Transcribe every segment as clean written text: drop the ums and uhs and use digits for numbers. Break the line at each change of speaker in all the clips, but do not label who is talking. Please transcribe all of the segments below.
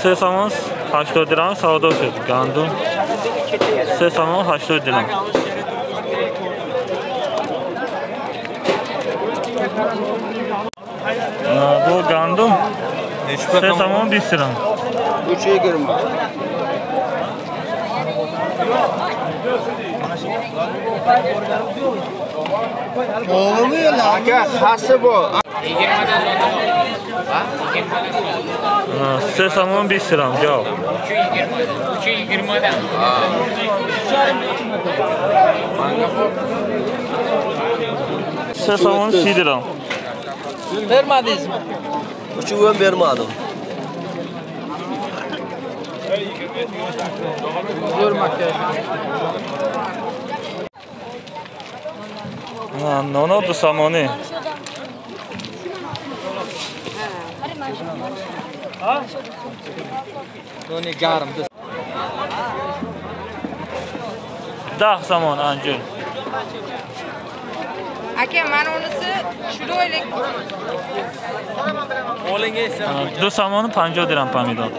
3 сомон 80 дирам савдо шуд. Гандум 3 сомон 80 дирам. Bu gandum 3 сомон 20 дирам.
3.20. Aka, xasi bu.
3 сомон 20 дирам, ҷавоб.
3.20-dan.
3 сомон 30 дирам.
Vermadingizmi?
Uchuv bermadim.
Ноно 2 сомонӣ.
Нони гарм.
10 сомон анҷир.
Aka, mana unisi chiroyli.
2 сомон 50 дирам помидор.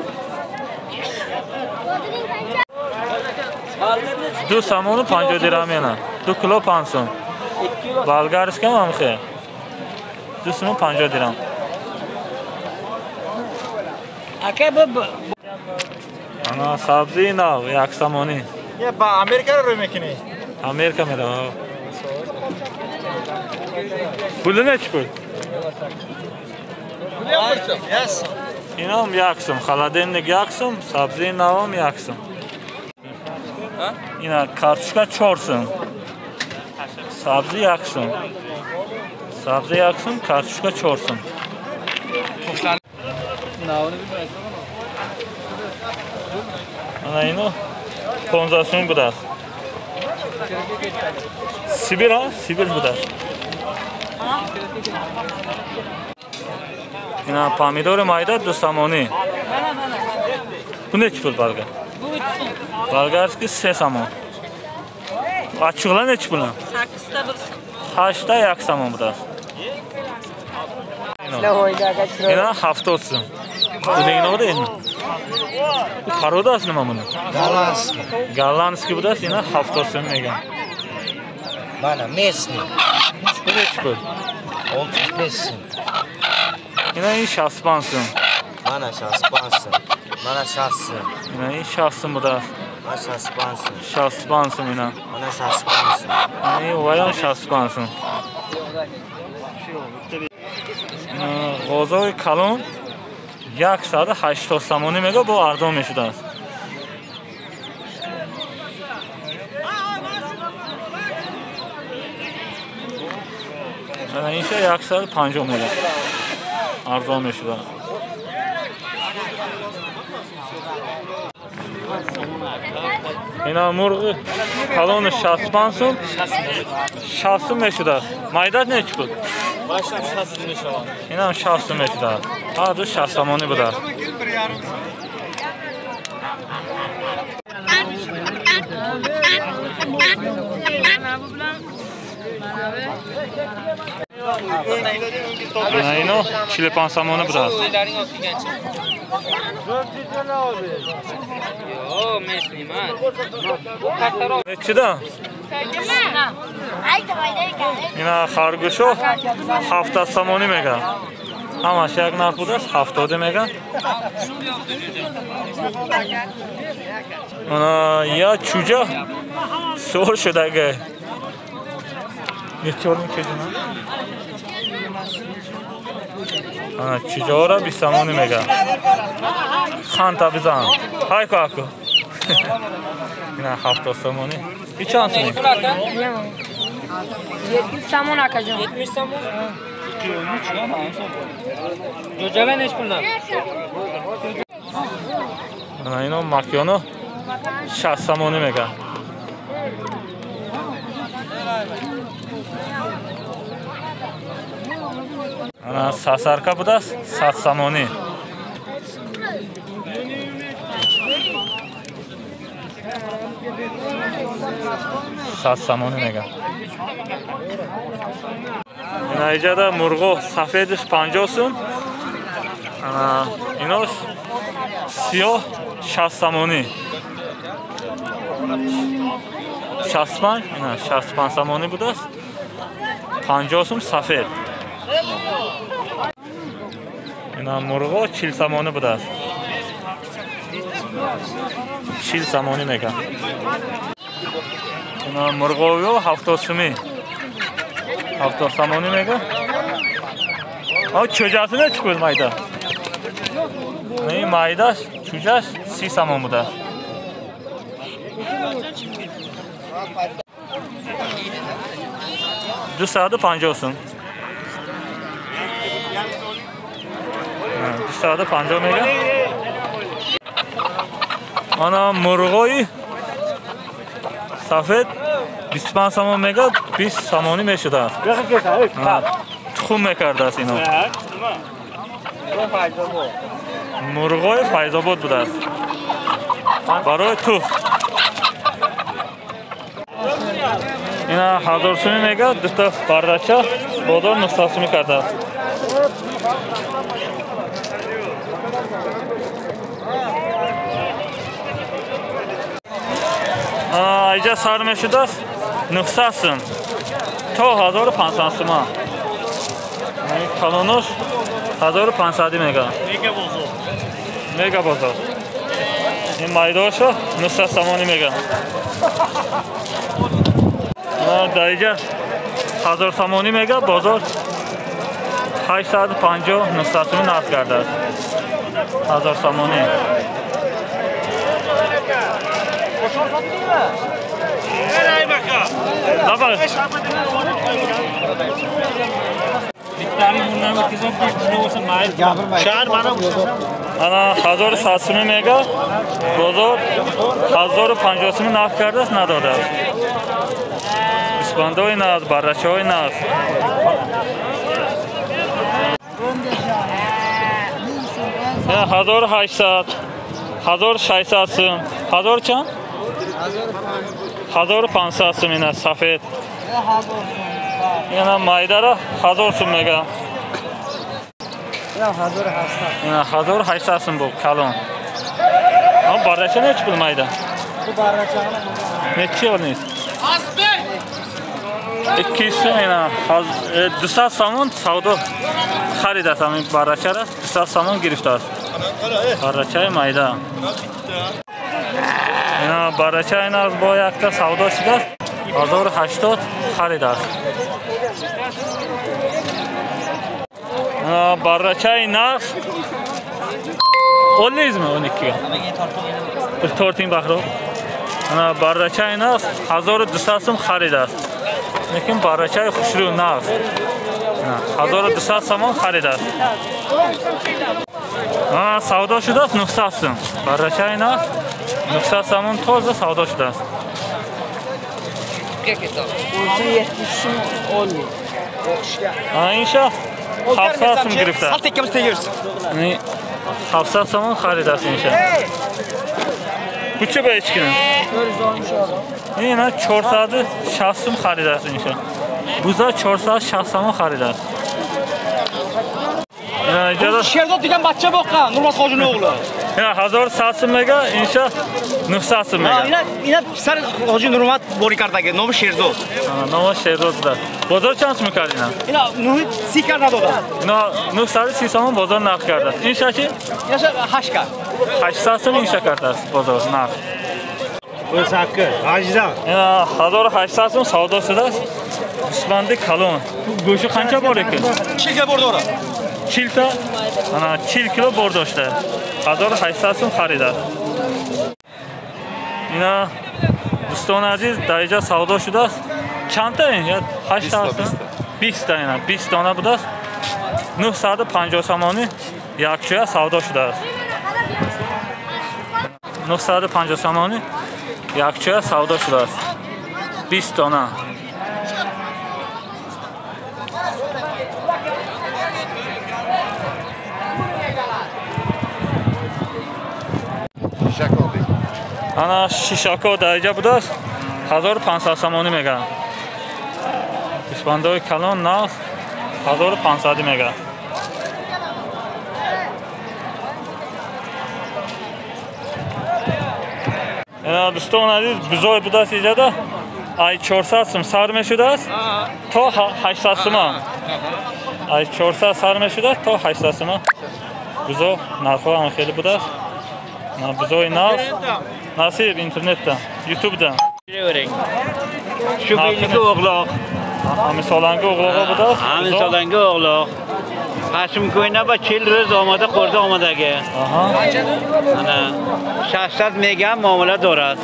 2 сомон 50 дирам yana. 2 кило 5 сом. Болгарский ҳам хе. 2 сомон 50 дирам.
Aka, bu
ана сабзи нав 1 сомонӣ.
Я ба Америка рӯй мекунӣ?
Америка меравам. Пули nechi pul? Инам 1 сом, холодильник 1 сом, сабзии навам 1 сом. Ина картошка 4 сом. Сабзи 1 сом. Сабзи 1 сом, картошка 4 сом. Ана ино 15 сом будааст. Сибир, а? Сибир будааст. Ина помидори майда 2 сомонӣ. Bu nechi pul bolgar? Болгарский 3 сомон. Achchiqlar nechi pul?
8ta 1 сом.
8ta 1 сомон будааст. Ина 70 сом. Bu nega buda endi? Bu parodasi nima buni?
Голландский.
Голландский будааст, ина 70 сом megan.
Mana местный.
Bu nechi pul?
65 сом.
Ина ин 65 сом.
Mana 65 сом. Mana 60 сом.
Ина ин 60 сом будааст.
Mana 65 сом.
65 сом ина.
Mana 65 сом.
Ина ин ваям 65 сом. Ғозои калон 180 сомонӣ мега, бо арзон мешудааст. Ана инша 150 мега. Арзон мешудааст. Ина мурғи калони 65 сом, 60 сом мешудааст. Майдат nechi pul? Инам 60 сом мешудааст. Ҳар ду 60 сомонӣ будааст. Ана ино 45 сомонӣ будааст. Нечида? Ина харгӯшо 70 сомонӣ мегӯяд. Ҳамаш як нарх будааст, 70 мегӯяд. Ана я чӯҷа суол шудага. Нечорни чӯҷа? Ана чӯҷаҳоро 20 сомонӣ мегӯяд. Ханта бизан. Ҳай ку аку. Ина 70 сомонӣ. И чанд сомонӣ?
70 сомон акаҷон.
70 сомон? Jo'jalar nechi puldan?
Ана ино макёно 60 сомонӣ мегӯяд. Ана сасарка будааст 100 сомонӣ. 100 сомонӣ мегӯяд. Ина иҷада мурғо сафедиш 50 сум. Ана инош Сиёҳ 60 сомонӣ. 65, ина 65 сомонӣ будааст. 50 сум сафед. Ина мурғо 40 сомонӣ будааст. 40 сомонӣ мегӯям. Ина мурғовиҳо 70 сумӣ. 70 сомонӣ мегӯям. А чӯҷасы нечи қӯйд майда? Ин майдаш, чӯҷаш 30 сомон будааст. 250 сум. 250 мегӯям. Ана мурғои сафед 25 сомон мегӯяд, 20 сомонӣ мешудааст. Тухм мекардааст ино. Мурғои Файзобод будааст. Барои тухм. Ина 1000 сумӣ мегӯяд, дута бардача бозор 900 сумӣ кардааст. Айҷа сар мешудааст 900 сум то 1500 сума. Калонош 1500 мегӯяд. Мега бозор. Ин майдоша 900 сомонӣ мегӯяд. Дар иҷа 1000 сомонӣ мегӯяд, бозор 850 900 сумӣ нарх кардааст. 1000 сомонӣ. Ана 1100 сумӣ мегӯяд, бозор 1050 сумӣ нарх кардааст, надодааст. Бандои нағз, баррачаҳои нағз. 1800, 1600 сум, 1000 чанд? 1500 сум ина сафед. Ина майдара 1000 сум мегӯям. Ина 1800 сум бу калон. Ам баррача нечи пул майда? Нечи нест? 200 сум ина 200 сомон савдо харидааст ҳамин баррачара 200 сомон гирифтааст. Баррачаи майда. Ина баррача ина бо якта савдо шудааст 1080 харидааст. Ина баррачаи нағз олизми 12-га. Bir torting бахро. Ина баррачаи нағз 1200 сум харидааст. Лекин баррачаи хушрӯ нағз 1200 сомон харидааст. Савдо шудааст 900 сум. Баррачаи нағз 900 сомон тоза савдо шудааст. Инша 700 сум гирифтааст. 700 сомон харидааст инша. Bu чӣ ба ечкина? Ина 460 сум харидааст инша. Буза 460 сомон харидааст.
Sherzod degan bachcha boqqan, Nurmat hojini o'g'li.
Ina 1100 сум мега, инша 900 сум мега.
Ина ина писар hoji Nurmat Borikardagi, nomi Sherzod.
Nomi Sherzod да. Бозор чанд сум кард ина?
Ина 930 кар надода.
Ина 930 сомон бозор нарх кардааст. Инша чи?
Инша 8 кар.
800 сум инша кардааст бозор нарх.
8 8
Ина 1800 сум савдо шудааст. Гӯсфанди калон. Гӯши қанча бор ekan?
40 kilo bor dora.
40 ta? Ana 40 kilo bor doshta. 1800 сум харидааст. Ина дӯстони азиз, дар инҷа савдо шудааст. Чандта ин? 8 та аст? 20 та ина, 20 дона будааст. 950 сомонӣ якҷоя савдо шудааст. 950 сомонӣ якҷоя савдо шудааст. 20 дона. Ана шишако дар инҷа будааст 1500 сомонӣ мегӯянд. Гӯсфандҳои калон нағз 1500 мегӯянд. Дӯстон азиз, бузой будааст иҷада. Ай 400 сум сар мешудааст то 800 сума. Ай 400 сар мешудааст то 800 сума. Бузо нархҳо ҳам хеле будааст. Бузои нав насиб интернетда, ютубда.
Shu biyniki o'g'loq.
Ҳамисоланги o'g'loq будааст.
Ҳамисоланги o'g'loq. Пашмкӯйна ба 40 рӯз омода хӯрда омадаги. Ана 600 мега муомила дорад.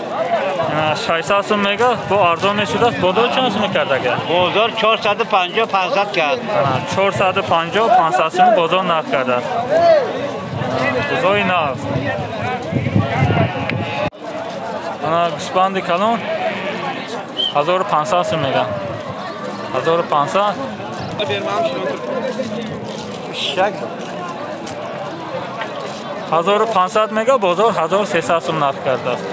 600 сум мега бо арзон мешудааст. Бозор чанд сум кардага?
Бозор 450 500 кард.
450 500 сум бозор нарх кардааст. Бозори нав. Ана гӯсфанди калон 1500 сум мега. 1500. 1500 мега, бозор 1300 сум нарх кардааст.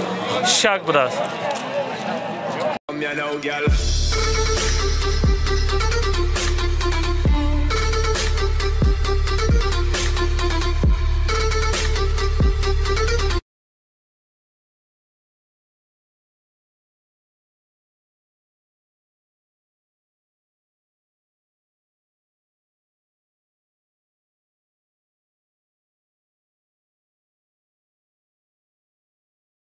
Шак будааст.